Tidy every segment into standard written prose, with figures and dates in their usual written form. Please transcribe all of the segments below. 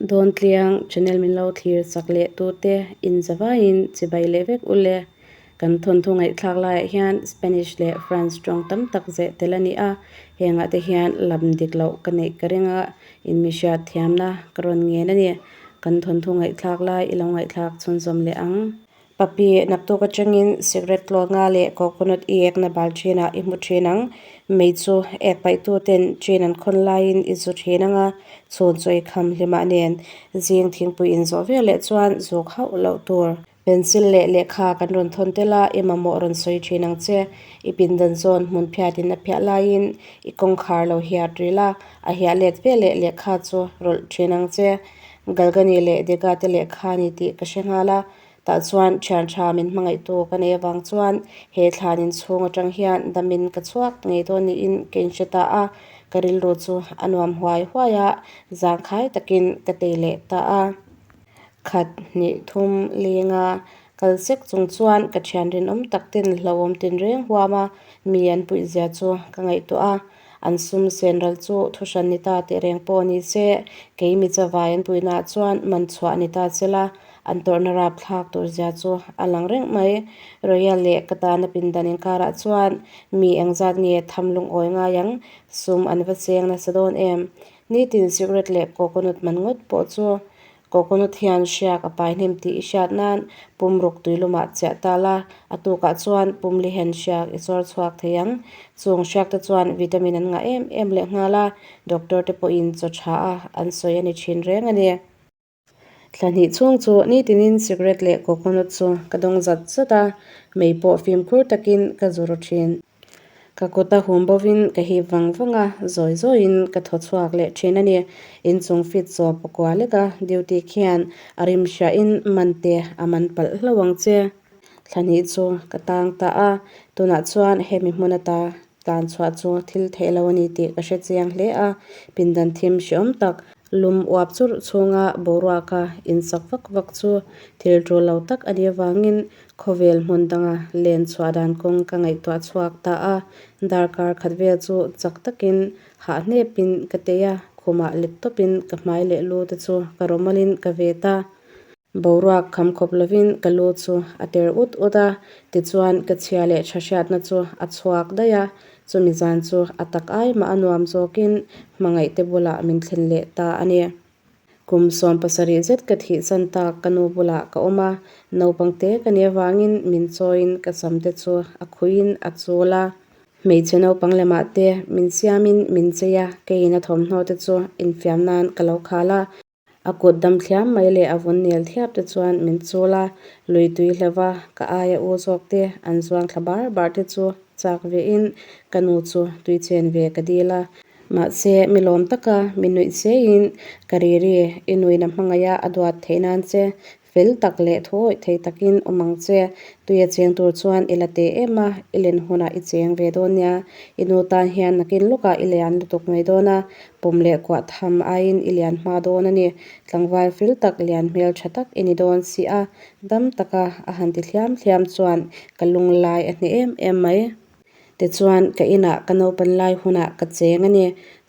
Dawntliang channel min lo thlir chak leh tute inzavaiin chibai leh vek u le. Kan thawnthu ngaihthlak laiah hian Spanish leh France tawng tam tak zeh tel a ni a, hengah te hian lam dik loh ka neih ka ring a, in mi hriat thiamna ka rawn ngen a ni. Kan thawnthu ngaihthlak lai i lo ngaihthlak chhunzawm leh ang. Papi, naktuk atangin cigarette tlawt nga leh coconut i ekna bal thinah i hmu thin ang. Mei chu ek paihtu ten chin an khawn laiin i zu thin ang a, chhun chu i kham hlimah nen zing thingpui inzawh veleh chuan zuk hauh loh tur. Pencil leh lehkha kan rawn thawn tel a, i mamawh rawn sawi thin ang che. I pindan zawn hmun phiatin a phiah laiin i kawngkhar lo hiat ril a, a hiah let ve leh lehkha chu rawlh thin ang che. Galgani leh Dega te lehkha a ni tih ka hre nghal a, tah chuan thian tha min hmangaihtu ka nei avang chuan he thlan inchhung atang hian damin ka chhuak ngei dawn niin ka inhre ta a, ka rilru chu a nuam huai huai a, zangkhai takin ka tei leh ta a. Khat hnih thum lenga kal sek chung chuan ka thian rinawm tak ten hlauhawm tinreng huam a, mi an puih zia chu ka ngaihtuah a. An sum sen ral chu thuhran ni ta teh reng pawh ni se, kei mi chavai an puihnaah chuan man chhuah ni ta che la, an tawrhna rap thlak tur zia chu a lang reng mai. Royal leh ka tana pindan inkarah chuan mi engzat nge tham lungawi ngai ang, sum an va cheng nasa dawn em? Nitin cigarette leh coconut man ngawt pawh chu Coconut hian hriak a pai hnem tih i hriat nan pum ruk tuilumah chiah ta la, a tukah chuan pum lihen hriak i chawr chhuak thei ang. Chung hriak te chuan vitamin an ngah em em leh nghal a, doctor te pawhin chaw tha a an sawi a ni thin reng a ni. Thla hnih chhung chu nitinin cigarette leh coconut chu ka dawng zat zat a, mei pawh fimkhur takin ka zu ru thin. Ka kut a hum bovin ka hip vang vang a, zawi zawiin ka thaw chhuak leh thin a ni. Inchung fit chaw pakua lek a, duty khian a rim hriahin man te a man palh hlauh ang che. Thla hnih chu ka tang ta a, tunah chuan hemi hmun ata tlan chhuah chu thil theih lo a ni tih ka hre chiang hle a, pindan thim hreawm tak lum uap churh chhunga boruaka insak vak vak chu thil tul lo tak a nih avangin Khawvel hmun danga len chhuah dan kawng ka ngaihtuah chhuak ta a, darkar khat vel chu chak takin hah hnepin ka tei a, khumah let tawpin ka hmai leh lu te chu ka rawmalin ka vet a. Boruak kham khawp lovin ka lu chu a ter ut ut a, tichuan ka chhia leh tha hriatna chu a chhuak daih a, chumi zan chu a tak ai mah a nuam zawkin hmangaihte bulah min thlen leh ta a ni. Kum 70 zet ka thih chan tak ka nu bulah ka awm a, naupang te ka nih avangin min chawiin ka sam te chu a khuiin a chul a. Hmeichhe naupang lemah te min siamin min chei a, keiin a thawmhnaw te chu infiam nan ka lo khal a. A kut dam thliam mai leh a vun nel thiap te chuan min chul a, lui tui hleuh a, ka aia u zawk te an zuang thla bar bar te chu chak vein ka nu chu tui chen ve ka dil a. Mahse, mi lawm taka mi nuih cheiin ka riri i nuina hmangaih a a duat theih nan che, fel tak leh thuawih thei takin awm ang che. Tui a cheng tur chuan i la teh em a, i len hunah i cheng ve dawn nia. I nu tan hian nakin lawkah i lian lutuk mai dawn a, pawm leh kuah tham aiin i lian hma dawn a ni. Tlangval fel tak lian hmel tha tak i ni dawn si a, dam taka a han ti thliam thliam chuan ka lunglai a hneh em em mai. Tichuan, ka inah ka naupan lai hunah ka cheng a ni.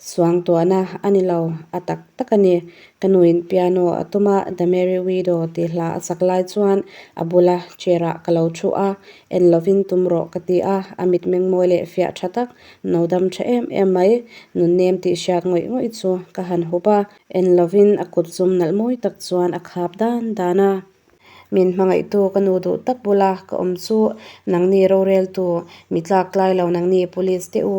Suangtuahna a ni lo, a tak tak a ni. Ka nuin piano a tum a, The Merry Widow tih hla a sak lai chuan a bula chair-ah ka lo thu a, en lovin tum rawh ka ti a, a mitmeng mawi leh fiah tha tak, no dam tha em em mai, nunnem tih hriat ngawih ngawih chu ka han hup a, en lovin a kut zum nalh mawi tak chuan a khap dan dan a. Min hmangaihtu ka nu duh tak bula ka awm chu nangni roreltu, mi tlak tlai lo nangni police te u,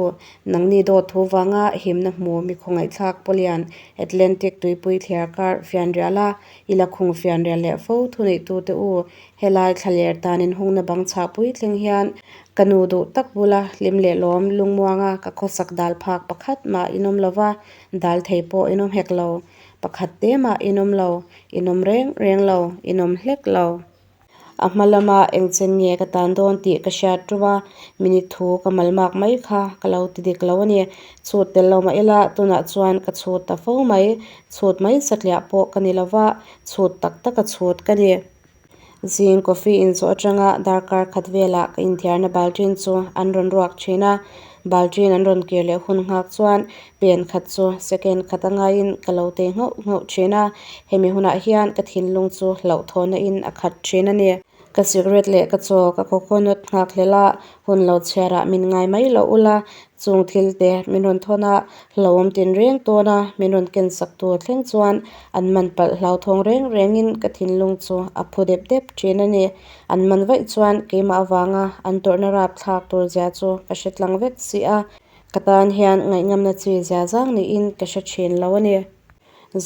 nangni dawt thu vanga himna hmu mi khawngaihthlak pawlian Atlantic tuipui thliar kar fianrial a, i la khung fianrial leh fo thuneihtu te u, helai thlaler tanin hungna bang chhah puitling hian ka nu duh tak bula hlim leh lawm lungmuanga ka khawsak dal phak pakhat mah inawm lova, dal thei pawh inawm hek lo. Pakhat te mah inawm lo, inawm reng reng lo, inawm hlek lo. A hma lama engchen nge ka tan dawn tih ka hriat ṭum a, minute thu ka malmak mai kha ka lo ti dik lo a ni. Chhut tel lo mah ila tunah chuan ka chhut ta fo mai. Chhut mai satliah pawh ka ni lo va, chhut tak taka chhut ka ni. Zing coffee inzawh atanga darkar khat velah ka inthiarna baltin chu an rawn ruak thin a. Balṭin an rawn kir leh hun nghak chuan pen khat chu second khat a ngaiin ka lo tei nghauh nghauh thin a, hemi hunah hian ka thinlung chu hlauhthawhna in a khat thin a ni. Ka cigarette leh ka chaw, ka coconut nghak hlel a, hun lo chhiarah min ngai mai loh ula, chung thil te min rawn thawn a, hlauhawm tinreng tawn a, min rawn ken sak tur thleng chuan an man palh hlauthawng reng rengin ka thinlung chu a phu dep dep thin a ni. An man vaih chuan keimah avanga an tawrhna rapthlak tur zia chu ka hre tlang vek si a, ka tan hian ngaihngamna chi zia zang niin ka hre thin lo a ni.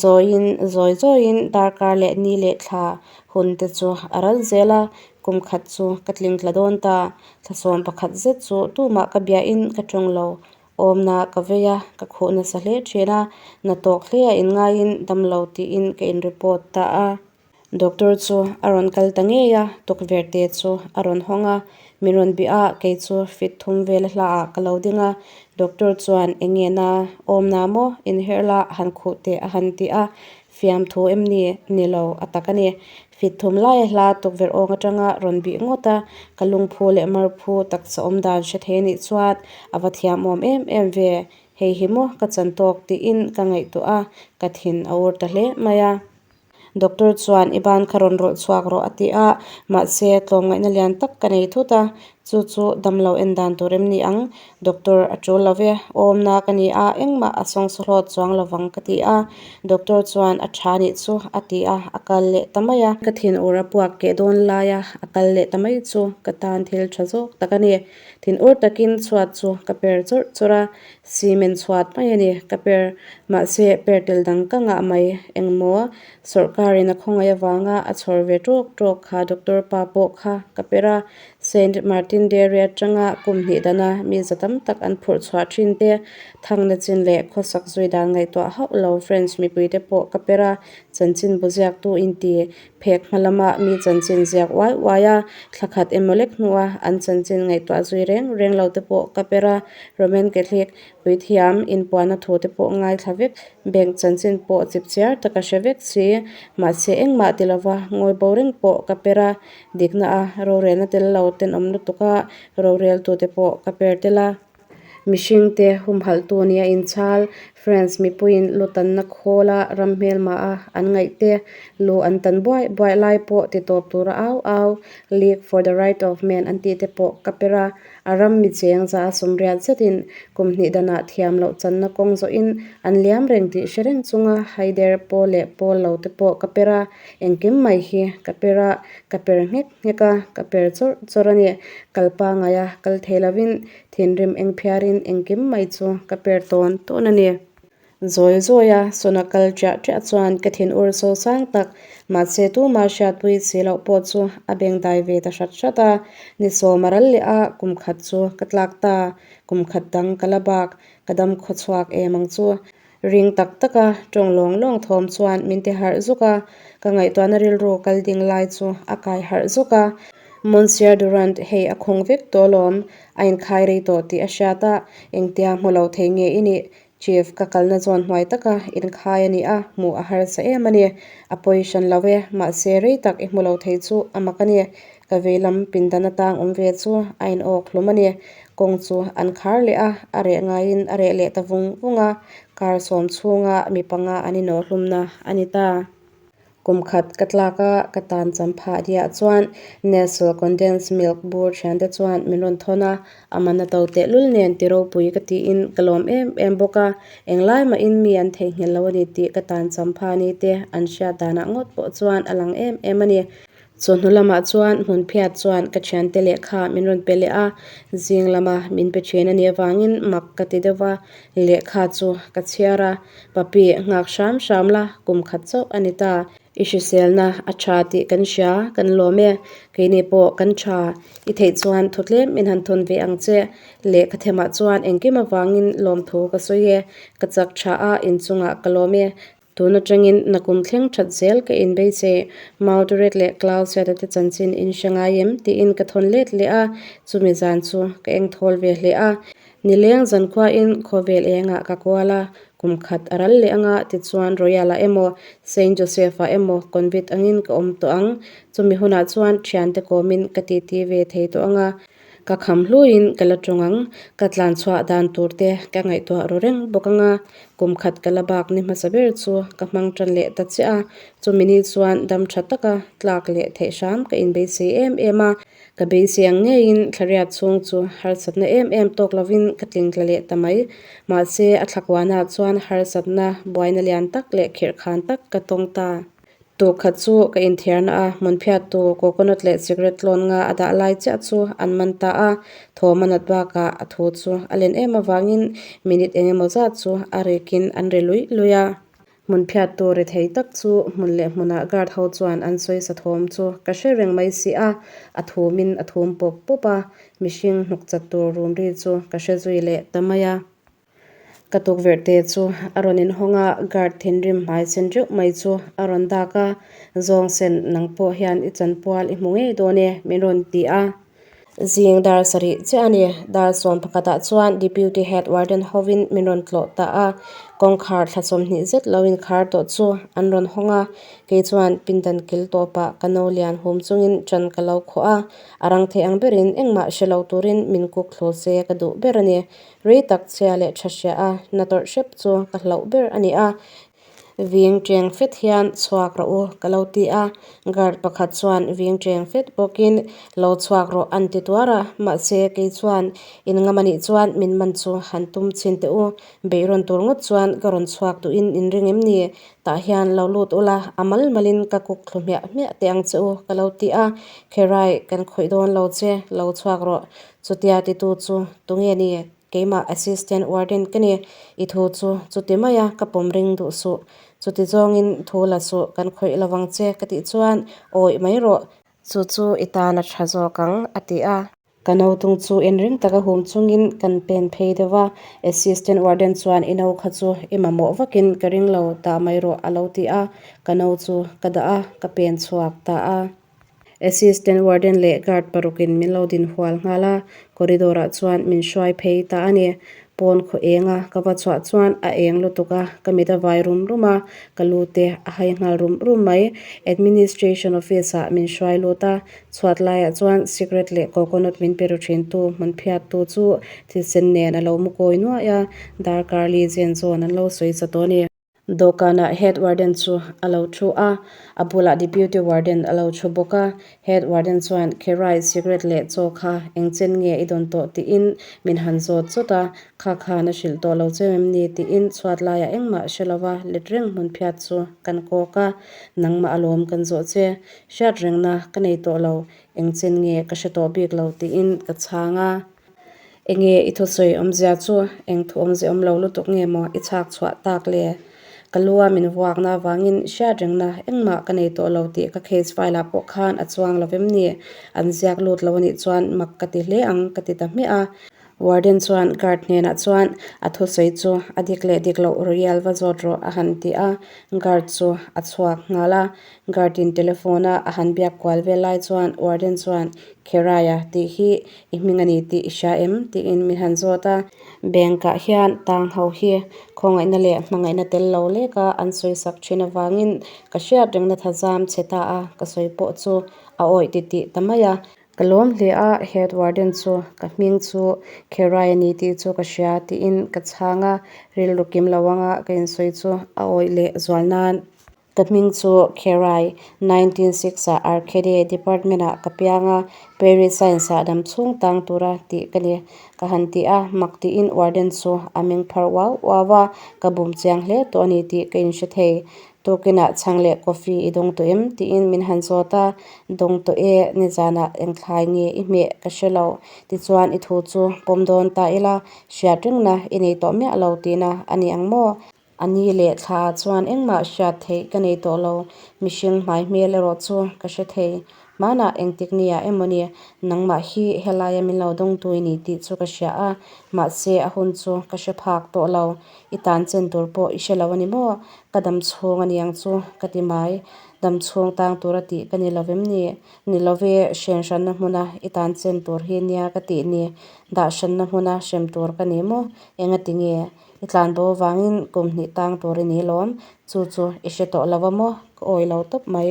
Zawiin, zawi zawiin darkar leh ni leh thla hun te chu a ral zel a, kum khat chu ka tling tla dawn ta. Thla 11 zet chu tumah ka biahin ka tawng lo. Awmna ka vei a, ka khuh nasa hle thin a, na tawk hle a inngaiin damlo tiin ka in report ta a. Doctor chu a rawn kal ta ngei a, tukverh te chu a rawn hawng a, min rawn bih a, kei chu fit thum vel a hla ah ka lo ding a, doctor chuan eng nge na awm na maw inherh la han khuh teh a han ti a, fiamthu em ni? Ni lo, a tak a ni. Fit thum lai a hla tukverh awng atanga rawn bih ngawt a, ka lungphu leh marphu taksa awm dan hre thei anih chuan a va thiamawm em em ve, hei hi maw ka chan tawk tiin ka ngaihtuah a, ka thin a ur ta hle mai a. Doctor chuan i ban kha rawn rawlh chhuak rawh a ti a, mahse tlawmngaihna lian tak ka nei thut a, chu chu damlo en dan tur em ni ang? Doctor a tul lo ve, awmna ka ni a, engmah a sawngsaw hlawt chuang lo vang ka ti a, doctor chuan a tha nih chu a ti a, a kal leh ta mai a. Ka thinur a puak keh dawn laia a kal leh ta mai chu ka tan thil tha zawk tak a ni. Thinur takin chhuat chu ka per chawrh chawrh a, Cement chhuat mai a ni, ka per. Mahse, per tel dang ka ngah mai. Engmaw? Sawrhkarin a khawngaih avanga a chhawr ve tawk tawk kha Doctor pa pawh kha ka per a. Saint Martin Dairy atanga kum hnih dana mi za tam tak an phurh chhuah thin te, thangna chin leh khawsak zui dan ngaihtuah hauh lo French mipuite pawh ka per a. Chanchin bu ziaktu inti Phek hma lama mi chanchin ziak uai uai a, thla khat emaw lek hnua an chanchin ngaihtuah zui reng reng lo te pawh ka per a, Roman Catholic puithiam inpuanna thu te pawh ngaithla vek, bank chanchin pawh chip chiar taka hre vek si, mahse engmah ti lova ngawi bo reng pawh ka per a, dikna a rorelna tel lo tenawm lutuk a roreltute pawh ka per tel a. Mihringte humhalhtu nia inchhal, France mipuiin lu tanna khawla ram hmelma a an ngaihte lu an tan buai buai lai pawh ti tawp tura au au, League for the Right of Man an tihte pawh ka per a. A ram mi cheng za a sawmriat zetin kum hnih danah thiam loh channa kawng zawhin an liam reng tih hre reng chunga haider pawl leh pawl lo te pawh ka per a. Engkim mai hi ka per a, ka per nghek nghek a, ka per chawrh chawrh a ni. Kal pangaia kal thei lovin Thinrim eng phiarin engkim mai chu ka per tawn tawn a ni. Zawi zawia sawna kal ṭiah ṭiah chuan ka thin ur so sang tak, mahse tuma hriatpui si loh pawh chu a bengdai ve ta hrat hrat a. Ni sawm a ral leh a, kum khat chu ka tlak ta, kum khat dang ka la bak, ka dam khaw chhuak em ang chu. Ring tak taka ṭawng lawng lawng thawm chuan min ti harh zuk a, ka ngaihtuahna rilru kal ding lai chu a kai harh zuk a. Monsieur Durand, hei a khawng vek tawh alawm, a inkhai rei tawh tih a hriat a, engtia hmu lo thei nge i nih? Chief, ka kalna zawn hnuai taka inkhai a ni a, hmuh a harsa em a ni. A pawi hran lo e, mahse rei tak i hmu lo thei chu a mak a ni. Ka vei lam pindan atang awm ve chu a in awk hlum a ni. Kawng chu an khar leh a, a reh ngaiin a reh leh ta vung vung a, kar sawm chhunga mi panga an inawh hlumna a ni ta. Kum khat ka tlak a, ka tan cham phah diah chuan Nestle condensed milk bur thiante chuan min rawn thawn a, a man a to tehlul nen ti ropui ka tiin ka lawm em em bawk a, englai mahin mi an theihnghilh lo a ni tih ka tan cham phah ni te an hriat danah ngawt pawh chuan a lang em em a ni. Chawhnu lamah chuan hmunphiat chuan ka thiante lehkha min rawn pe leh a, zing lama min pe thin a nih avangin mak ka ti deuh va, lehkha chu ka chhiar a, Papi, nghak hram hram la, kum khat chauh a ni ta. I hriselna a tha tih kan hria, kan lawm e, keini pawh kan tha, i theih chuan thu tlem min han thawn ve ang che, lehkha themah chuan engkim avangin lawmthu ka sawi e, ka chak tha a, inchungah ka lawm e, Tun atangin nakum thleng that zel ka inbeisei, Mauduret leh Clausiata te chanchin in hre ngai em? tiin ka thawn let leh a, chumi zan chu ka eng thawl ve hle a. Nileng zankhuain khawvel engah ka kual a, kum khat a ral leh anga tichuan Royal-ah emaw Saint Joseph-ah emaw convit angin ka awm tawh ang. Chumi hunah chuan thiante kawmin ka titi ve thei tawh anga. Ka kham hluiin ka la tawng ang. Ka tlan chhuah dan tur te ka ngaihtuah ru reng bawk ang a. Kum khat ka la bak ni hmasa ber chu ka hmang tan leh ta chiah a. Chumi ni chuan dam tha taka tlak leh theih hram ka inbeisei em em a. Ka beisei ang ngeiin thlariat chhung chu harsatna em em tawk lovin ka tlingtla leh ta mai. Mahse, a thlakuanah chuan harsatna buaina lian tak leh khirhkhan tak ka tawng ta. Tuk khat chu ka inthiarna a, hmunphiattu coconut leh cigarette tlawn nga a dah lai chiah chu an man ta a. Thawm a nat bakah a thu chu a len em avangin minute eng emaw zat chu a rikin an ri luih luih a. Hmunphiattu ri thei tak chu hmun leh hmunah guard ho chuan an sawi sa thawm chu ka hre reng mai si a, a thumin a thum pawp pawp a, mihring hnuk chat tur rum ri chu ka hre zui leh ta mai a. Ka tukverh te chu a rawn inhawng a, guard thinrim hmai sen teuh mai chu a rawn dak a, Zawng sen nang pawh hian i chanpual i hmu ngei dawn e min rawn ti a. Zing dar sarih chiah a ni. Dar sawm pakhatah chuan Deputy Head Warden hovin min rawn tlawh ta a, kawngkhar thla 20 zet lo inkhar tawh chu an rawn hawng a, kei chuan pindan kil tawpah ka no lian hum chungin ṭan ka lo khawh a, a rang thei ang berin engmah hre lo turin min kuk thlu se ka duh ber a ni. Rei tak chhia leh ṭha hria a na tawrh hrep chu ka hlauh ber a ni a. Ving cheng fet hian chhuak rawh u ka lo ti a, guard pakhat chuan ving cheng fet bawkin lo chhuak rawh an ti tuar a, mahse kei chuan in ngam anih chuan min man chu han tum chhin teh u, beih rawn tur ngawt chuan ka rawn chhuak duhin in ring em ni? Tah hian lo lut ula a mal malin ka kuk thlu hmiah hmiah teh ang che u ka lo ti a, Kherai kan khawih dawn lo che, lo chhuak rawh, chutia titu chu tunge ni? Keimah Assistant Warden ka ni, i thu chu chuti mai a, ka pawm ring duh suh. Chuti zawngin thu la suh, kan khawih lo vang che ka tih chuan awih mai rawh. Chu chu i tan a tha zawk ang, a ti a. Ka nautung chu inring taka hum chungin kan pen phei deuh a, Assistant Warden chuan i no kha chu i mamawh vakin ka ring lo, dah mai rawh a lo ti a. Ka no chu ka dah a, ka pen chhuak ta a. Assistant Warden leh Guard parukin min lo din hual nghal a, corridor ah chuan min hruai phei ta a ni. Pawn khaw eng a ka va chhuah chuan a eng lutuk a, ka mit a vai rum rum a, ka lu te a hai nghal rum rum mai. Administration office ah min hruai lut a, chhuat laiah chuan cigarette leh coconut min pe ru thin tu hmun phiat tu chu thilsen nen a lo mu kawi nuaih a, darkar li zen zawn an lo sawi sa tawh a ni. Dawhkanah Head Warden chu a lo thu a, a bulah Deputy Warden a lo thu bawk a. Head Warden chuan, Kherai, cigarette leh chaw kha eng chen nge i dawn tawh? tiin min han zawt zawt a. Kha khan a hrilh tawh lo cheu em ni? tiin chhuat laiah engmah hre lova let reng hmun phiat chu kan kawk a. Nangmah alawm kan zawh che. Hriat rengna ka nei tawh lo, eng chen nge ka hre tawh bik lo tiin ka chhang a. Enge i thusawi awmzia chu eng thu awmzia awm lo lutuk nge maw i chhak chhuah tak le? Ka lua min vuakna avangin hriat rengna engmah ka nei tawh lo tih ka case file ah pawh khan a chuang lo vem ni? An ziak lut lo anih chuan mak ka ti hle ang ka ti ta hmiah a. Warden chuan guard hnenah chuan a thusawi chu a dik leh dik loh Royal va zawt rawh a han ti a, guard chu a chhuak nghal a. Guard in telephone a a han biak kual vel lai chuan warden chuan Kheraya tih hi I hming a ni tih i hria em? tiin min han zawt a. Bank ah hian tang ho hi khawngaihna leh hmangaihna tel lo lek a an sawi sak thin avangin ka hriat rengna tha zam chhe ta a, ka sawi pawh chu a awih ti tih ta mai a. Ka lawm hle a, Head Warden chu ka hming chu Kherai a ni tih chu ka hria tiin ka chhang a, rilru kim lo anga ka insawi chu a awih leh zual nan. Ka hming chu Kherai, 1906 ah Arcade Department ah ka piang a, Paris Science ah dam chhung tang tura tih ka ni. Ka han ti a, mak tiin warden chu a meng phar uau uau a, ka bum chiang hle tawh a ni tih ka inhre thei. Tukinah chhang leh coffee i dawng tawh em? tiin min han zawt a, dawng tawh e, nizanah engthlai nge i hmeh ka hre lo. Tichuan i thu chu pawm dawn ta ila, hriat rengna i nei tawh miah lo tihna a ni ang maw? A ni leh thla ah chuan engmah hriat theih ka nei tawh lo, mihring hmai hmel erawh chu ka hre thei. Hmanah engtik ni ah emaw ni, nangmah hi helaia min lo dawngtu i ni tih chu ka hria a, mahse a hun chu ka hre phak tawh lo. I tan chen tur pawh i hre lo a ni maw? Ka dam chhung a ni ang chu ka ti mai. Dam chhung tang tura tih ka ni lo vem ni? Ni lo ve, hren hranna hmuna i tan chen tur hi nia ka tih ni. Dah hranna hmuna hrem tur ka ni maw? Engati nge? I tlan bo avangin kum hnih tang tur i ni lawm, chu chu i hre tawh lo a maw? Ka awi lo tawp mai.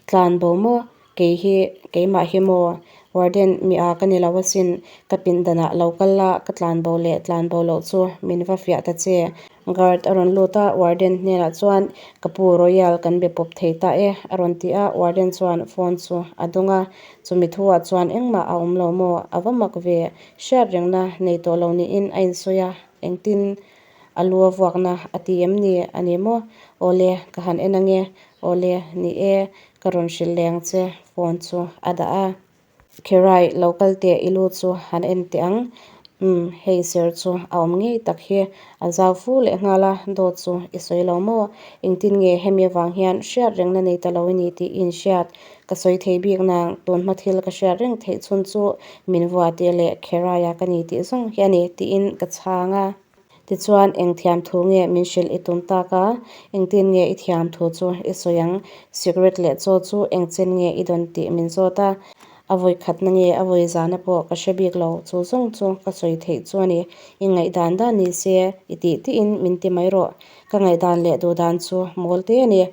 Tlan bo maw? Kei hi, keimah hi maw? Warden, mi a ka ni lo asin, ka pindanah lo kal la, ka tlanbo leh tlanbo loh chu min va fiah ta che. Guard a rawn lut a, warden hnenah chuan, Ka pu Royal kan be pawp thei ta e, a rawn ti a, warden chuan phone chu a dawng a, chumi thuah chuan engmah a awm lo maw? A va mak ve, hriat rengna nei tawh lo niin a insawi a, engtin a lu a vuakna a ti em ni a ni maw? Awle, ka han en ange, awle, ni e, ka rawn hrilh leh ang che, phone chu a dah a. Kherai, lo kal teh i lu chu han en teh ang. Umm, hei ser chu a awm ngei tak hi. A zau fu leh nghal a, dawt chu i sawi lo maw? Engtin nge hemi avang hian hriat rengna nei ta lo i ni tih i inhriat? Ka sawi thei bik nang, tunhma thil ka hriat reng theih chhun chu min vua tih leh Kheraia ka ni tih zawng hi a ni tiin ka chhang a. Tichuan, eng thiam thu nge min hrilh i tum tak a? Engtin nge i thiam thu chu i sawi ang? Cigarette leh chaw chu eng chen nge i dawn tih min zawt a. A vawi khatna nge a vawi zana pawh ka hre bik lo, chu zawng chu ka sawi theih chu a ni. I ngaihdan dan ni se i tih tiin min ti mai rawh. Ka ngaihdan leh duhdan chu mawl te a ni.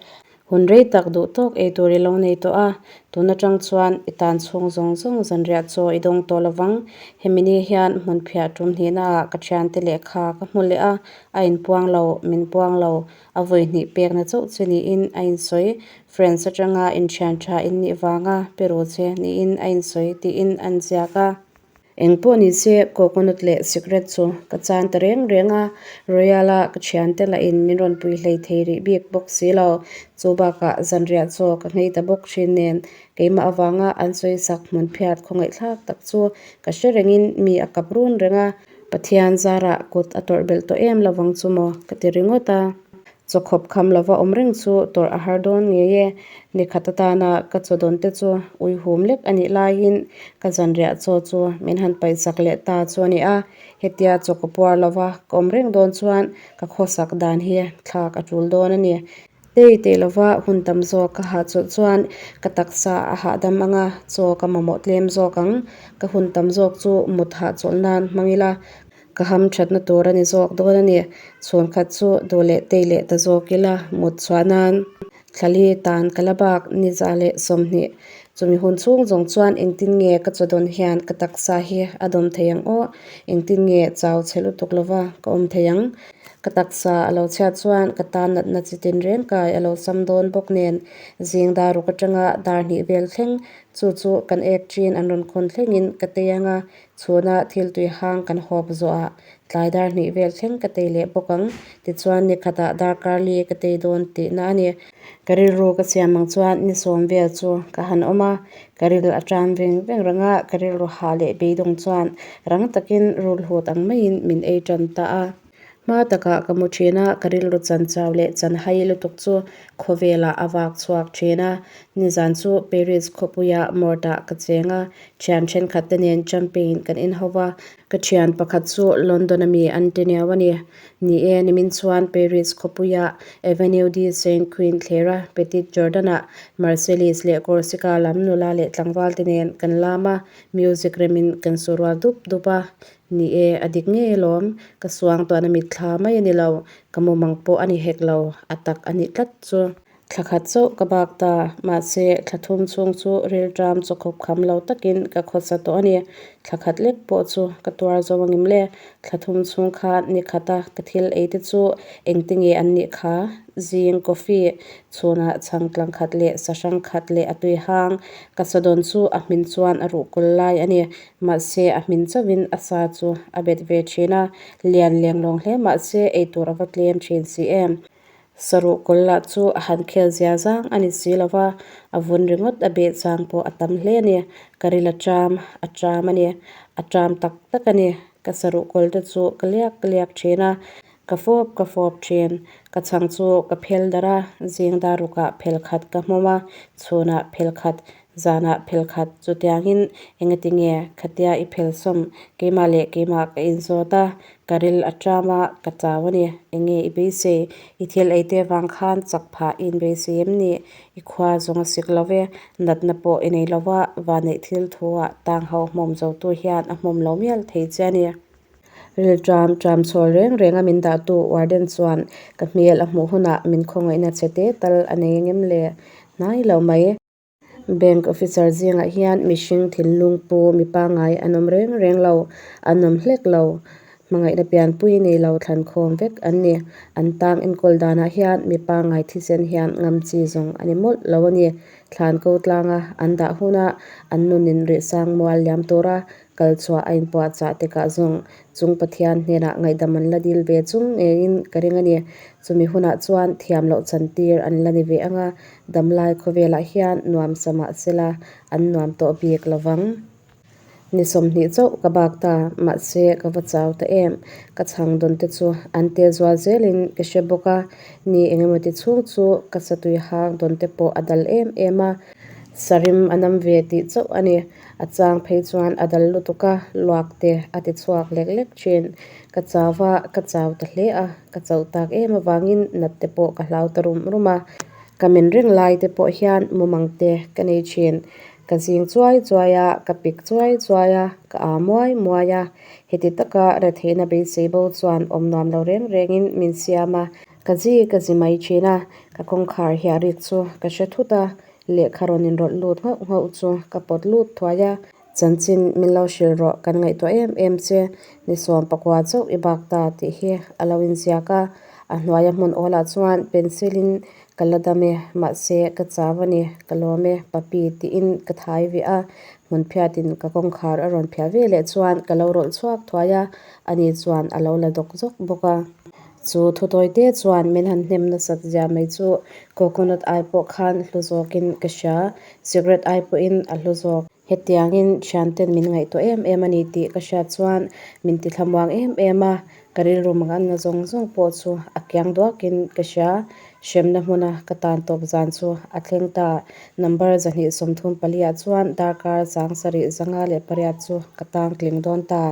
Hun rei tak duh tawk ei tur i lo nei tawh a, tun atang chuan i tan chhung zawng zawng zanriah chaw i dawng tawh lovang. Hemi ni hian hmun phiah tum hnihnaah ka thiante lehkha ka hmu leh a, a inpuang lo, min puang lo, a vawi hnih pekna chauh che niin a insawi. Friends atanga inthian tha in nih vanga pe ru che niin a insawi tiin an ziak a. Eng pawh ni se, coconut leh cigarette chu ka chan ta reng reng a, Royal-a ka thiante lahin min rawn pui hlei thei rih bik bawk si lo. Chu bakah zanriah chaw ka nghei ta bawk thin nen, keimah avanga an sawi sak hmun phiat khawngaihthlak tak chu ka hre rengin mi a kap run reng a. Pathian zarah kut a tawrh belh tawh em lovang chu maw ka ti ringawt a. Chaw khawp kham lova awm reng chu tawrh a har dawn ngei e. Ni khat atana ka chaw dawn te chu uihum lek a nih laiin ka zanriah chaw chu min han paihsak leh ta chu a ni a. Hetia chaw ka puar lova ka awm reng dawn chuan ka khawsak dan hi thlak a tul dawn a ni. Tei teh lova hun tam zawk ka hahchawlh chuan ka taksa a hahdam ang a, chaw ka mamawh tlem zawk ang. Ka hun tam zawk chu mut hahchawlh nan hmang ila Ka ham thatna tur a ni zawk dawn a ni. Chhun khat chu duh leh tei leh ta zawk ila mut chhuah nan thlali tan ka la bak ni 120. Chumi hun chhung zawng chuan engtin nge ka chaw dawn hian ka taksa hi a dawm thei ang aw? Engtin nge chau chhe lutuk lova ka awm thei ang? Ka taksa a lo chhiat chuan ka tan natna chi tin reng kai a lo sam dawn bawk nen zing dar ruk atanga dar hnih vel thleng chu chu kan ek chin an rawn khawn thlengin ka tei ang a, Chhuna thil tui hang kan hawp zawhah tlai dar hnih vel thleng ka tei leh bawk ang. Tichuan ni khatah darkar li ka tei dawn tihna a ni. Ka rilru ka siam ang chuan ni sawm vel chu ka han awm a, ka ril a ṭam veng veng reng a, ka rilru hah leh beidawng chuan rang takin rul hut ang maiin min ei ṭan ta a. Hma takah ka mu thin a, ka rilru chan chau leh chan hai lutuk chu khawvelah a vak chhuak thin a. Nizan chu Paris khawpuia Mort-ah ka cheng a, thian thenkhat te nen champagne kan in ho va. Ka thian pakhat chu London a mi an ti niau a ni. Ni e, nimin chuan Paris khawpuia Avenue de Saint Queen thlera Petit Jordan-ah Marseilles leh Corsica lam nula leh tlangval te nen kan lam a, music remin kan su rual dup dup a. Ni e, a dik ngei alawm. Ka suang tuahna mitthla mai a ni lo. Ka mumang pawh a ni hek lo. A tak a nih tlat chu. Thla khat chauh ka bak ta. Mahse, thla thum chhung chu rilṭam chaw khawp kham lo takin ka khawsa tawh a ni. Thla khat lek pawh chu ka tuar zo angim le. Thla thum chhung khan ni khata ka thil ei te chu engtinge an nih kha? Zing coffee chhunah chhang tlang khat leh sahrang khat leh a tui hang. Ka sawdawn chu a hmin chuan a ruh kawl lai a ni. Mahse, a hmin chauhin a sa chu a bet ve thin a, lian leng lawng hle mahse ei tur a va tlem thin si em. Saruh kawl lah chu a han khel zia zang a ni si lo va, a vun ringawt a beh chang pawh a tam hle a ni. Ka ril a ṭam, a ṭam a ni. A ṭam tak tak a ni. Ka saruh kawl te chu ka liak ka liak thin a, ka fawp ka fawp thin. Ka chhang chu ka phel darh a, zing dar rukah phel khat ka hmawm a, chhunah phel khat Zanah phel khat chutiangin engati nge khatia i phel sawm keimah leh keimah ka inzawt a, ka ril a ṭam a, ka chau a ni. Enge i beisei? I thil ei te vang khan chak phah i inbeisei em ni? I khua zawng a sik lo ve, natna pawh i nei lo va, vanneih thil thuah tang ho hmawm zotu hian a hmawm lo mial thei che a ni. Rilṭam ṭam chhawl reng reng a min dahtu warden chuan ka hmel a hmuh hunah min khawngaihna che te tal a nei engem le? Hnai lo mai. Bank officer zingah hian mihring thinlung pu mi pangngai an awm reng reng lo, an awm hlek lo. Hmangaihna pianpui nei lo thlan khawm vek an ni. An tang enkawl danah hian mi pangngai thisen hian ngam chi zawng a ni mawlh lo a ni. Thlan ko tlanga an dah huna an nunin rihsang mual liam tura kal chhuah a inpuahchah tikah zawng chung Pathian hnenah ngaihdam an la dil ve chung ngeiin ka ring a ni. Chumi hunah chuan thiam loh chantir an la ni ve ang a, damlai khawvelah hian nuam sa mah sela an nuam tawh bik lo vang. Ni 20 chauh ka bak ta, mahse ka va chau ta em. Ka chhang dawn te chu an te zual zelin ka hre bawk a, ni engemaw ti chhung chu ka satui hang dawn te pawh a dal em em a, sarim a nam ve tih chauh a ni. A chang phei chuan a dal lutuk a, luak te a ti chhuak lek lek thin. Ka chau a, ka chau ta hle a, ka chauh tak em avangin nat te pawh ka hlau ta rum rum a. Ka men reng lai te pawh hian mumang te ka nei thin. Ka zing chuai chuai a, ka pik chuai chuai a, ka aa muai muai a. Heti taka retheihna beisei bo chuan awm nuam lo reng rengin min siam a. Ka zi ka zi mai thin a, ka kawngkhar hiah rik chu ka hre thut a, lehkha rawn inrawlh lut nghauh nghauh chu ka pawt lut thuai a. Chanchin min lo hrilh rawh, kan ngaihtuah em em che, ni 19 chauh i bak ta tih hi a lo inziak a. A hnuaia hmun awlah chuan pencil in ka la dam e, mahse ka chau a ni, ka lawm e, papi tiin ka thai ve a. Hmun phiatin ka kawngkhar a rawn phiah ve leh chuan ka lo rawlh chhuak thuai a, ani chuan a lo la dawk zawk bawk a. Chu thutawi te chuan min han hnem nasat zia mai chu coconut ai pawh khan hlu zawkin ka hria, cigarette ai pawhin a hlu zawk. Hetiangin thianten min ngaihtuah em em a ni tih ka hriat chuan min ti thlamuang em em a, ka rilru manganna zawng zawng pawh chu a kiang duakin ka hria. Hremna hmuna ka tan tawp zan chu a thleng ta. Number 234 ah chuan darkar 7508 chu ka tang tling dawn ta.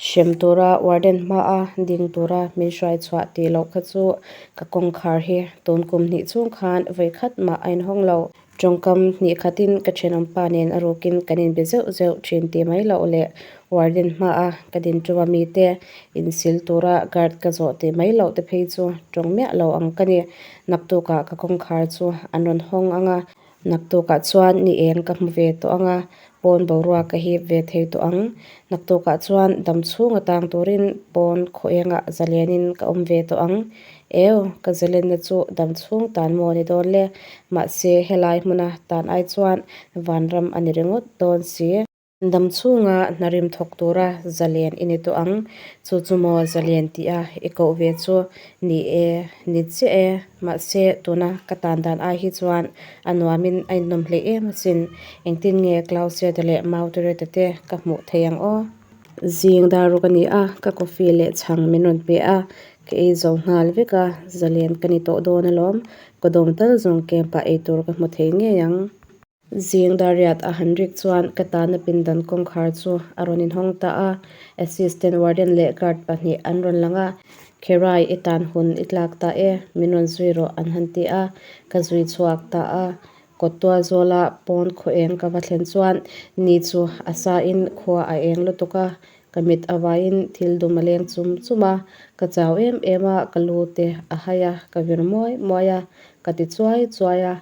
Hrem tura warden hmaa ding tura min hruai chhuah tih loh kha chu ka kawngkhar hi tun kum hnih chhung khan vawi khat mah a inhawng lo. Tawngkam hnih khatin ka thenawmpa nen a rukin kan inbe zeuh zeuh thin tih mai loh leh warden hmaa ka din ṭuma mite insil tura guard ka zawh tih mai loh te phei chu tawng miah lo ang ka ni. Naktukah ka kawngkhar chu an rawn hawng ang a. Naktukah chuan ni eng ka hmu ve tawh ang a, pawn boruak ka hip ve thei tawh ang. Naktukah chuan dam chhung atang turin pawn khaw engah zalenin ka awm ve tawh ang. Eo, ka zalenna chu dam chhung tan maw ni dawn le? Mahse, helai hmuna tan ai chuan vanram a ni ringawt dawn si. Dam chhunga hnarim thawk tura zalen i ni tawh ang. Chu chu maw zalen tih a i koh ve chu ni e, ni chiah e. Mahse, tuna ka tan dan ai hi chuan a nuamin a innawm hleih em asin. Engtin nge Clausiata leh Mautureta te ka hmuh thei ang aw? Zing dar ruk a ni a, ka coffee leh chhang min rawn pe a, ka ei zo nghal vek a, zalen ka ni tawh dawn alawm. Ka dawm tal zawng camp ah eitur ka hmu thei ngei ang. Zing dar riat a han rik chuan ka tana pindan kawngkhar chu a rawn inhawng ta a, assistant warden leh guard pahnih an rawn lang a, Kherai i tan hun i tlak ta e, min rawn zui rawh an han ti a, ka zui chhuak ta a. Kawt tual zawla pawn khaw eng ka va thlen chuan ni chu a sain khua a eng lutuk a, ka mit a vaiin thil dum a leng chum chum a, ka chau em em a, ka lu te a hai a, ka vir muai muai a, ka ti chuai chuai a.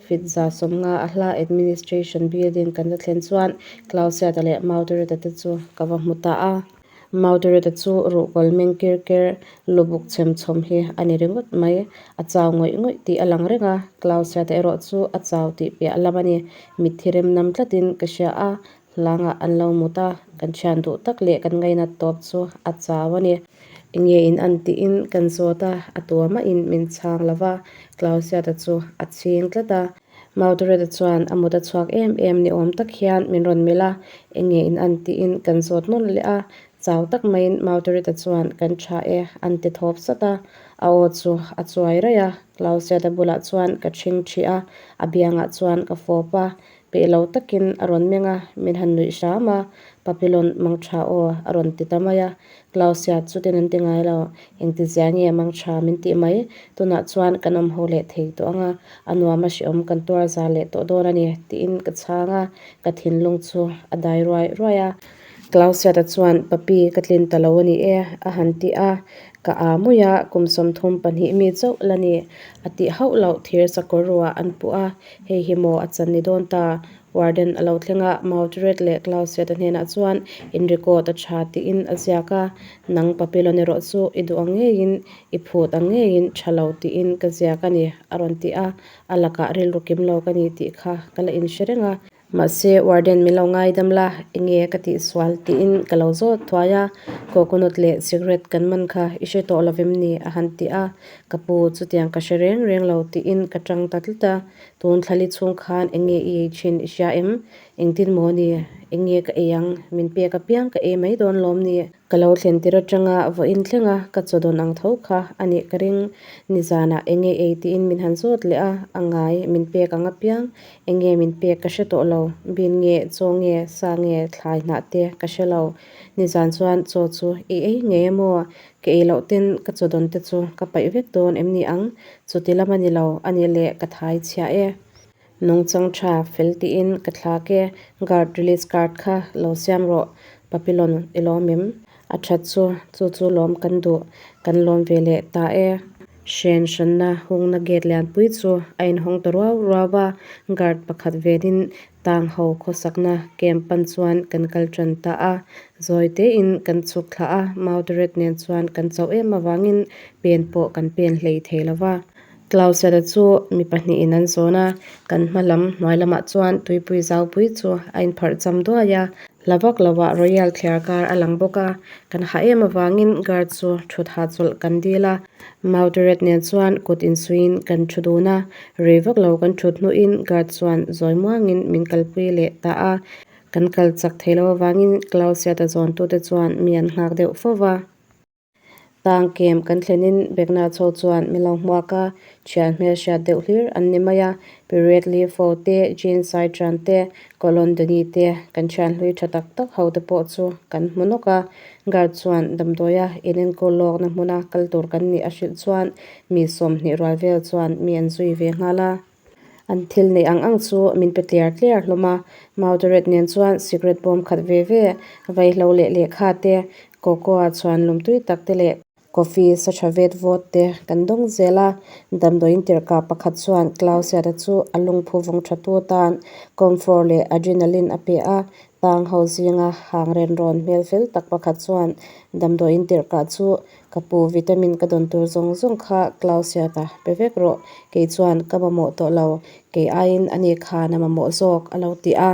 Fit 150 a hla Administration Building kan la thlen chuan Clausiata leh Mautureta te chu ka va hmu ta a. Mautureta chu ruhkawl meng kir ker lubuk chhem chhawm hi a ni ringawt mai. A chau ngawih ngawih tih a lang reng a, Clausiata erawh chu a chau tih piah lam a ni. Mitthi rem nam tlatin ka hria a, hlangah an lo mut a, kan thian duh tak leh kan ngainat tawp chu a chau a ni. Enge in an tiin kan zawt a, a tua mahin min chhang lo va, Clausiata chu a chhing tlat a. Mautureta chuan a mut a chhuak em em ni awm tak hian min rawn melh a, enge in an tiin kan zawt nawn leh a, chau tak maiin Mautureta chuan kan tha e an ti thawp sat a, a aw chu a chuai raih a, Clausiata bulah chuan ka ṭhing ṭhih a, a biangah chuan ka fawp a, Peih lo takin a rawn meng a, min han nuih hram a, Papillon mangtha aw a rawn ti ta mai a. Clausia chutin an ti ngai lo, engtizia nge mangtha min tih mai, tunah chuan kan awm ho leh thei tawh ang a, a nuam a hrehawm kan tuar za leh tawh dawn a ni tiin ka chhang a, ka thinlung chu a dai ruai ruai a. Clausiata chuan, Papi, ka tlin ta lo a ni e a han ti a. Ka aa mui a, kum 32 mi chauh la ni. A tih hauh loh thir sakawr ruah an puh a, hei hi maw a chan ni dawn ta? Warden a lo thleng a, Mauturet leh Clausiata hnenah chuan in record a tha tiin a ziak a, nang Papillon erawh chu i duh ang ngeiin, i phut ang ngeiin tha lo tiin ka ziak a ni, a rawn ti a, a lakah rilru kim lo ka ni tih kha ka la inhre reng a. Mahse, warden min lo ngaidam la, enge ka tihsual tiin ka lo zawt thuai a, coconut leh cigarette kan man kha i hre tawh lovem ni? a han ti a, ka pu chutiang ka hre reng reng lo tiin ka tang ta tlat a, tun thlali chhung khan enge i ei thin i hria em? Engtin maw ni? Enge ka ei ang? Min pek apiang ka ei mai dawn lawm ni? Ka lo thlen tir atanga vawiin thlenga ka chaw dawn ang tho kha a nih ka ring. Nizanah enge ei tiin min han zawt leh a, a ngai min pek ang apiang enge min pek ka hre tawh lo. Bin nge, chaw nge, sa nge, thlai hnah te ka hre lo. Nizan chuan chaw chu i ei ngei a maw? Ka ei loh ten ka chaw dawn te chu ka paih vek dawn em ni ang? Chuti lam a ni lo, a nih leh ka thai chhiah e. Nungchang tha fel tiin ka thlak e, guard release card kha lo siam rawh, Papillon i lawm em? A that chu, chu chu lawm kan duh, kan lawm ve leh ta e. Hren hranna hungna gate lianpui chu a inhawng ta ruau ruau a, guard pakhat venin tang ho khawsakna camp pan chuan kan kal tan ta a. Zawi tein kan chhuk thlah a, Mauduret nen chuan kan chauh em avangin pen pawh kan pen hlei thei lo va. Clausera chu mi pahnihin an zawn a, kan hma lam hnuai lamah chuan tuipui zaupui chu a inpharh cham duai a, hla vak lovah Royal thliar kar a lang bawk a, kan hah em avangin guard chu thut hahchawlh kan dil a, Mauduret nen chuan kut insuiin kan thu dun a, rei vak lo kan thut hnuin guard chuan zawi muangin min kalpui leh ta a, kan kal chak thei lo avangin Clausiata zawntute chuan mi an nghak deuh fo va. Tang kem kan thlenin Bekna chho chuan min lo hmuak a, thian hmelhriat deuh hlir an ni mai a, Period Lee Fo te, Jean Saitran te, Colon Doni te, kan thian hlui tha tak tak ho te pawh chu kan hmu nawk a. Guard chuan damdawia inenkawl lawkna hmuna kal tur kan nih a hrilh chuan mi 20 rual vel chuan mi an zui ve nghal a. An thil neih ang ang chu min pe tliar tliar hlawm a, Mauduret nen chuan cigarette bawm khat ve ve, vaihlo leh lehkha te, cocoa chhuan lum tui tak te leh coffee sa tha vet vawt te kan dawng zel a. Damdawiin tirhkah pakhat chuan Clausiata chu a lungphu vawng tha tu atan Comfor leh Adrenaline a pe a, tang ho zinga hang ren rawn hmel fel tak pakhat chuan damdawiin tirhkah chu Ka pu vitamin ka dawn tur zawng zawng kha Clausiata pe vek rawh, kei chuan ka mamawh tawh lo, kei aiin ani khan a mamawh zawk a lo ti a.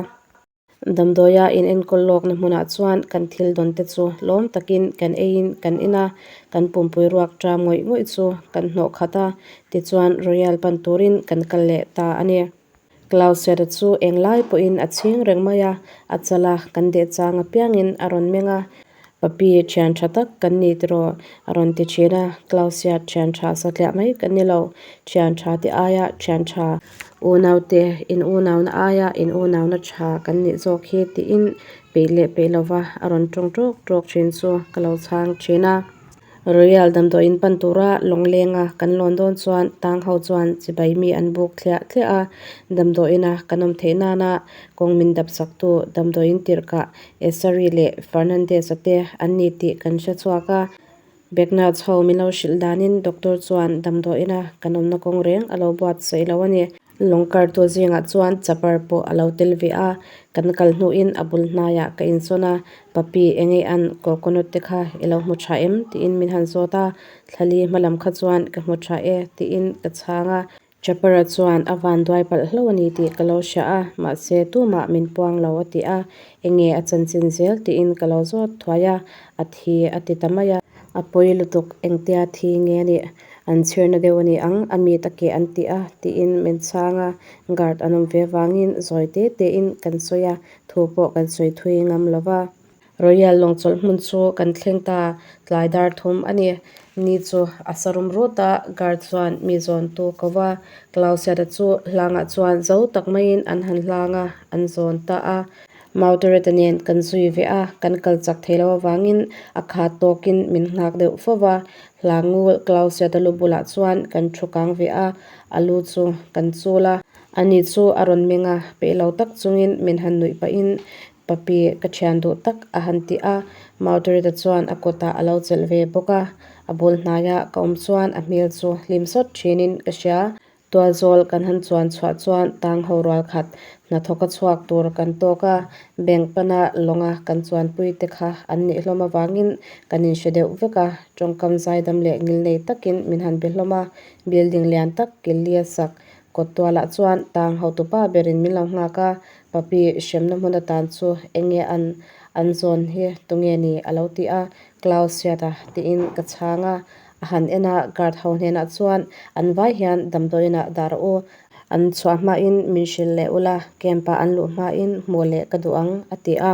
Damdawia in enkawl lawkna hmunah chuan kan thil dawn te chu lawm takin kan eiin kan in a, kan pumpui ruak ṭam ngawih ngawih chu kan hnawh khat a, tichuan Royal pan turin kan kal leh ta a ni. Clausiata chu englai pawhin a chhing reng mai a, a chal a, kan deh chang apiangin a rawn meng a. Papi, thian tha tak kan ni tiraw? a rawn ti thin a. Clausia, thian tha satliah mai kan ni lo. Thian tha te aia thian tha unaute in unauna aia in unauna tha kan nih zawk hi tiin peih leh peih lova a rawn tawng tawk tawk thin chu ka lo chhang thin a. Royal damdawiin pan tura lawnglenga kan lawn dawn chuan tang ho chuan chibai mi an buk thliah thliah a, damdawiina kan awm theih nana kawng min dap saktu damdawiin tirhkah Esari leh Fernandez-a te an ni tih kan hre chhuak a. Bekna chho min lo hrilh danin doctor chuan damdawiina kan awmna kawng reng a lo buatsaih lo a ni. Lawng kartu zingah chuan chapar pawh a lo tel ve a, kan kal hnuin a bul hnaiah ka insawn a, Papi eng ei an coconut te kha i lo hmu tha em? tiin min han zawt a, Thlali hma lam kha chuan ka hmu tha e tiin ka chhang a. Chapara chuan a van duai palh hlo a ni tih ka lo hria a, mahse tumah min puang lo a ti a, enge a chanchin zel tiin ka lo zawt thuai a, a thi a ti ta mai a. A pawi lutuk engtia thi nge a nih? An chhirna deuh a ni ang, a mi take an ti a, tiin min chhang a, guard an awm ve vangin zawi te tein kan sawi a, thu pawh kan sawi thui ngam lo va. Royal lawngchawlh hmun chu kan thleng ta, tlai dar thum a ni. Ni chu a sa rum rut a, guard chuan mi zawntu ko va, Clausiata chu hlangah chuan zo tak maiin an han hlang a, an zawn ta a. Mautoreta nen kan zui ve a, kan kal chak thei lo avangin a khat tawkin min nghak deuh fo va. Hlangul Clausiata lu bulah chuan kan thu kang ve a, a lu chu kan chul a. Ani chu a rawn meng a, peih lo tak chungin min han nuih pahin, Papi, ka thian duh tak a han ti a. Maudarita chuan a kutah a lo chelh ve bawk a. A bul hnaia ka awm chuan a hmel chu hlim sawt thinin ka hria. Tualzawl kan han chuan chhuah chuan tang ho rual khat hnathawka chhuak tur kan tawk a, bank pana lawnga kan chuanpui te kha an nih hlawm avangin kan inhre deuh vek a, tawngkam zaidam leh ngilnei takin min han be hlawm a, building lian tak killi a sak kawt tualah chuan tang hotupa berin min lo nghak a, Papi hremna hmun atan chu enge an an zawn hi tunge ni a lo ti a, Klaus Hriata tiin ka chhang a. A han en a, guard ho hnenah chuan an vai hian damdawiinah dah rawh u, an chhuah hmain min hrilh leh ula, camp-ah an luh hmain hmuh leh ka duh ang, a ti a.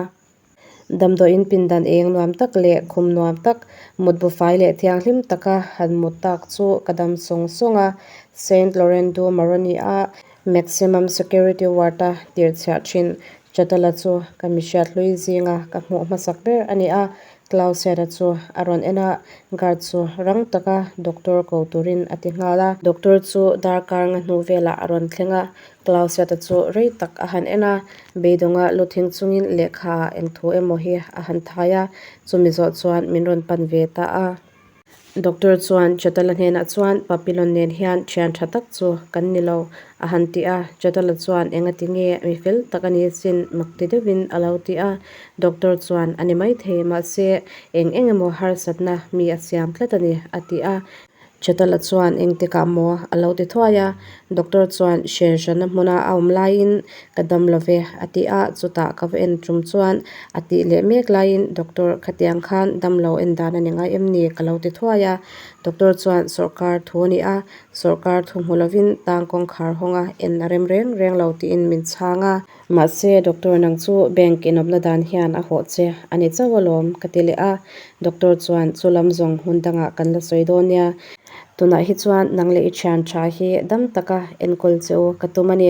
Damdawiin pindan eng nuam tak leh khum nuam tak, mutbu fai leh thianghlim taka han mut tak chu ka dam sawng sawng a. Saint Laurent du Maroni-a maximum security ward-a tirhchhiah thin Chatala chu ka mihriat hlui zinga ka hmuh hmasak ber a ni a. Clausiat-a chu a rawn en a, guard chu rang taka doctor ko turin a ti nghal a. Doctor chu darkar nga hnu velah a rawn thleng a, Clausiat-a chu rei tak a han en a, beidawnga lu thing chungin lehkha ah eng thu emaw hi a han thai a, chumi zawh chuan min rawn pan ve ta a. Doctor chuan Chatala hnenah chuan Papillon nen hian thian tha tak chu kan ni lo a han ti a, Chatala chuan engati nge mi fel tak a ni sin mak ti deuhin a lo ti a, Doctor chuan a ni maithei mahse eng eng emaw harsatna mi a siam tlat a ni a ti a, Chatala chuan engtikah maw a lo ti thuai a, Doctor chuan hren hranna hmuna a awm laiin ka dam lo ve a ti a, chutah ka va en tum chuan a tih leh mek laiin Doctor khatiang khan dam lo en dan a ni ngai em ni ka lo ti thuai a, Doctor chuan sawrkar thu a ni a, sawrkar thu hmu lovin tang kawngkhar hawnga en a rem reng reng lo tiin min chhang a. Mahse Doctor nang chu bank inawpna dan hian a hawh che a ni chauh alawm ka ti leh a, Doctor chuan chu lam zawng hmun dangah kan la sawi dawn nia, tunah hi chuan nang leh i thian tha hi dam taka enkawl che u ka tum a ni,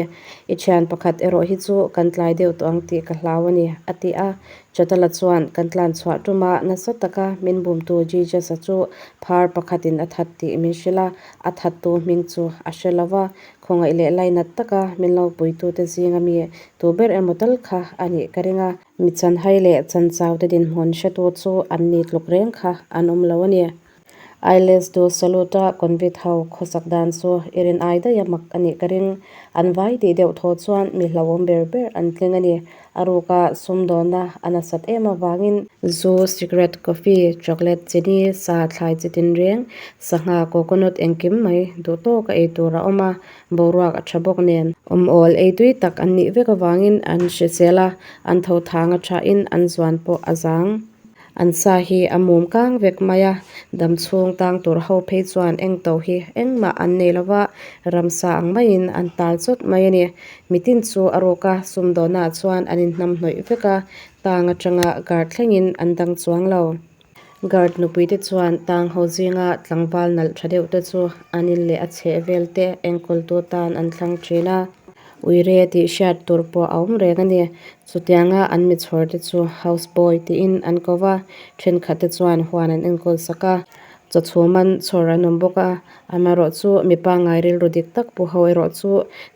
i thian pakhat erawh hi chu kan tlai deuh tawh ang tih ka hlau a ni a ti a, Chatala chuan kan tlan chhuah tuma nasa taka min bumtu Jesus-a chu phar pakhatin a that tih min hrilh a, a thattu hming chu a hre lo va, Khawngaih leh lainat taka min lo puitute zinga mi tu ber emaw tal kha a nih ka ring a. Mi chanhai leh chanchaute dinhmun hretu chu an ni tluk reng kha an awm lo a ni. Ailes du Salut-a convict ho khawsak dan chu i rin ai daih a mak a nih ka ring. An vai tih deuh thaw chuan mi hlauhawm ber ber an tling a ni. A ruka sumdawnna a nasat em avangin zu, cigarette, coffee, chocolate, chini, sa, thlai chi tinreng, sangha, coconut engkim mai duh tawka ei tur a awm a, boruak a tha bawk nen. Awm awl ei tui tak an nih vek avangin an hrisel a, an tho thang a thain an zuan pawh a zang. An sa hi a mum kang vek mai a, dam chhung tang tur ho phei chuan eng to hi engmah an nei lo va, ramsa ang maiin an tal chawt mai a ni. Mitin chu a rawk a, sumdawnnaah chuan an inhnam hnawih vek a, tang atanga guard thlengin an dang chuang lo. Guard nupuite chuan tang ho zinga tlangval nalh tha deuh te chu an in leh a chheh vel te enkawltu tan an thlang thin a. Uire tih hriat tur pawh a awm reng a ni. Chutianga an mi chhawr te chu house boy tiin an ko va, thenkhat te chuan huan an enkawl sak a, chaw chhum an chhawr an awm bawk a, amaherawh chu mi pangngai rilru dik tak pu ho erawh chu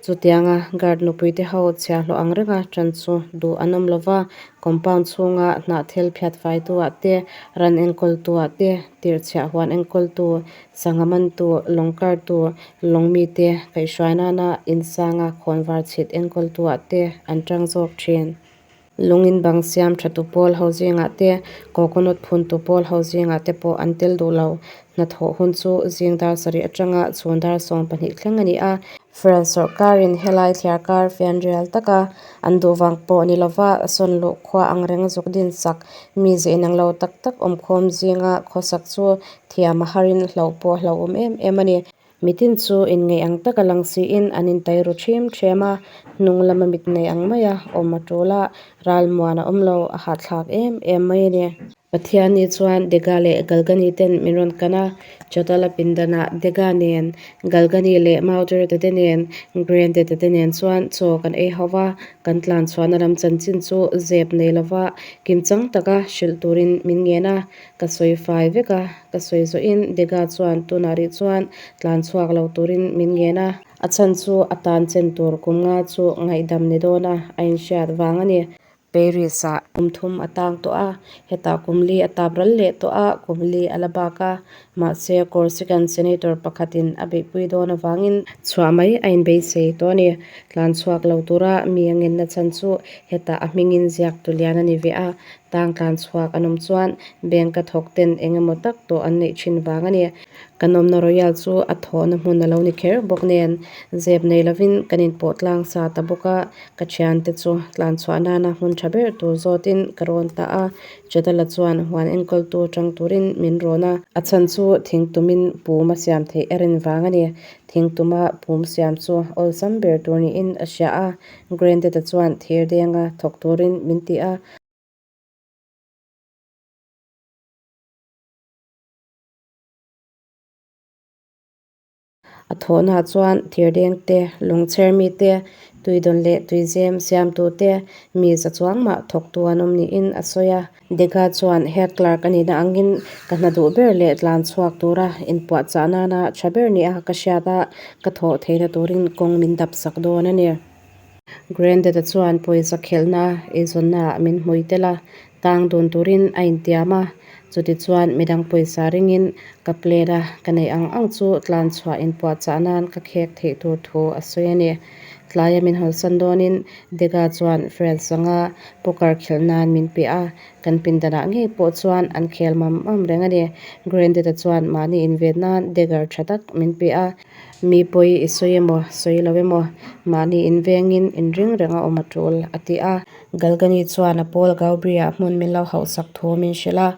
chutianga guard nupui te ho chhiahhlawh ang renga tan chu duh an awm lo va, compound chhunga hnahthel phiat faitu ah te, ran enkawl tu ah te, tirhchhiah huan enkawl tu, sangha mantu, lawng kartu, lawng mite kaihhruai nana insanga khawnvar chhit enkawltuah te an tang zawk thin. Lungin bang siam tha tu pawl ho zingah te, coconut phun tu pawl ho zingah te pawh an tel duh lo. Hnathawh hun chu zing dar sarih atanga chhun dar 12 thleng a ni a. France sawrhkarin helai thliarkar fianrial taka an duh vang pawh ni lova sawn luh khua ang reng zuk din sak mi zeh inang lo tak tak awmkhawm zinga khawsak chu thiam a harin hlauh pawh a hlauhawm em em a ni. Mitin chu inngeih ang taka lang siin an intai ru ṭhim ṭhem a, hnung lama mit nei ang maia awm a ṭul a, ralmuan a awm lo, a hahthlak em em mai a ni. Pathianni chuan Dega leh Galgani ten min rawn kan a, Chatala pindanah Dega nen, Galgani leh Maudereta te nen, Grandeta te nen chuan chaw kan ei ho va, kan tlan chhuahna lam chanchin chu zep nei lova kimchang taka hrilh turin min ngen a, Ka sawi fai vek a, ka sawi zawhin Dega chuan tunah rih chuan tlan chhuak lo turin min ngen a. A chhan chu a tan chen tur kum nga chu ngaihdam ni dawn a, a inhriat vang a ni. Paris-ah kum thum a tang tawh a, hetah kum li a tap ral leh tawh a, kum li a la bak a. Mahse, Corsican Senator pakhatin a beihpui dawn avangin chhuah mai a inbeisei tawh a ni. Tlan chhuak lo tura mi a ngenna chhan chu hetah a hmingin ziak tu lian a ni ve a, tang tlan chhuak an awm chuan bank a thawk ten eng emaw tak tawh an neih thin vang a ni. Kan awmna Royal chu a thawhna hmun a lo ni kher bawk nen, zep nei lovin kan inpawh tlang sa ta bawk a, ka thiante chu tlan chhuah nana hmun tha ber tur zawtin ka rawn ta a, Chetala chuan huan enkawltu tang turin min rawn a. A chhan chu thingtumin pum a siam theih a rin vang a ni. Thingtuma pum siam chu awlsam ber tur niin a hria a, Grandad-a chuan thir denga thawk turin min ti a. A thawhnaah chuan thirdeng te, lungchher mi te, tuidawn leh tuizem siamtu te, mi za chuang mah thawktu an awm niin a sawi a. Dega chuan head clerk a nihna angin ka hna duh ber leh tlan chhuak tura inpuahchah nana tha ber nia ka hriat a, ka thawh theihna turin kawng min dap sak dawn a ni. Grandad-a chuan pawisa khelhna eizawnnaah min hmui tel a, tang dun turin a intiam a. Chutichuan midang pawisa ringin ka plate a ka neih ang ang chu tlan chhuah inpuahchah nan ka khek theih tur thu a sawi a ni. Tlaia min hawlsan dawnin Dega chuan Fred sanga poker khelh nan min pe a, kan pindanah ngei pawh chuan an khel mam mam reng a ni. Grandad-a chuan mahni inven nan dagger tha tak min pe a. Mi pawi i sawi emaw, sawi lo emaw, mahni invengin inring reng a awm a tul, a ti a. Galgani chuan a pawl Gaubri-ah hmun min lo hauhsak thu min hrilh a,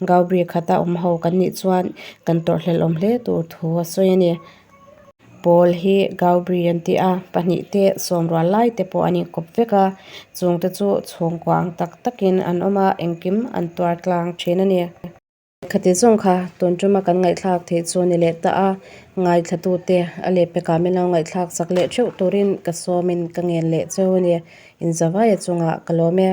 Gaubri khata awm ho kan nih chuan kan tawrhhlelh awm hle tur thu a sawi a ni. Pawl hi Gaubri an ti a, pahnih te sawmrual lai te pawh an inkawp vek a, chungte chu chhungkua ang tak takin an awm a, engkim an tuar tlang thin a ni. Khati zawng kha tun tuma kan ngaihthlak theih chu ni leh ta a, ngaithlatute a lehpekah min lo ngaihthlak sak leh theuh turin ka sawmin ka ngen leh cheu a ni. Inzavaia chungah ka lawm e.